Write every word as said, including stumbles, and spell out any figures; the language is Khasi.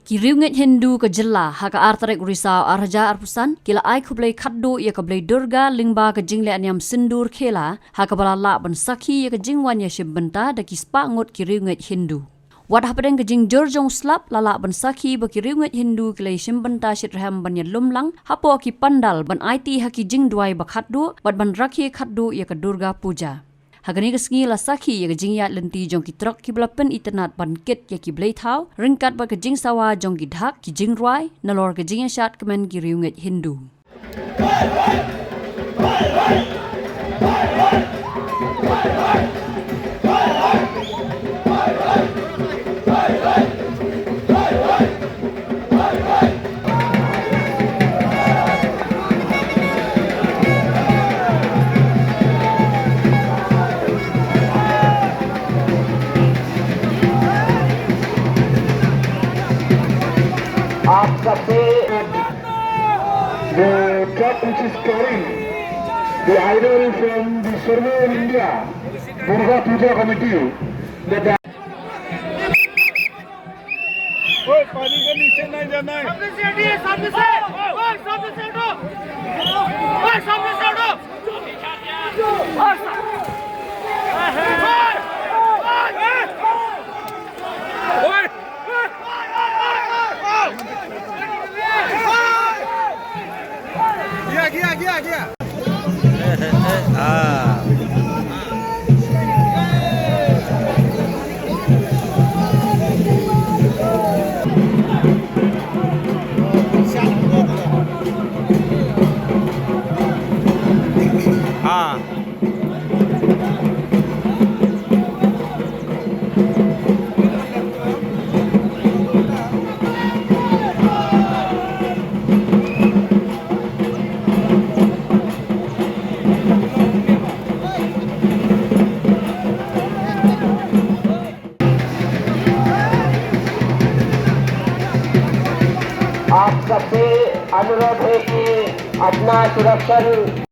Ki riewngeit Hindu ka jylla ha ka ar tarik u Risaw ar hajar arphew san ki la ai khublei khatduh ïa ka Blei Durga lyngba ka jingleh niam sindur khela ha kaba la lah ban sakhi ïa ka jingwan ïashim bynta da ki spah ngut ki riewngeit Hindu. Wat hapdeng ka jingjur jong u slap la lah ban sakhi ba ki riewngeit Hindu ki la ïashim bynta shitrhem ban ïalum lang hapoh ki pandal ban aiti ha ki jingduwai ba khatduh bad ban rakhe khatduh ïa ka Durga Puja. Ha kane ka sngi la sakhi ïa ka jingïaid lynti jong ki trok kiba la pynitynnad ban kit ïa ki blei thaw ryngkat bad ka jingsawa jong ki dhak, ki jingrwai nalor ka jingïashad kmen ki riewngeit Hindu. आप सबसे, the truck which is carrying the idol from the Survey of India, Durga Puja Committee, the ओए, पानी के नीचे नहीं जाना है। सामने से हटिए, सामने से। ओए, सामने से हटो। ओए, सामने से हटो। ओए, सा- ओए, ओए, ओए। ओए। गया, गया, गया, गया। हाँ। हाँ। आप सबसे अनुरोध है कि अपना सुरक्षण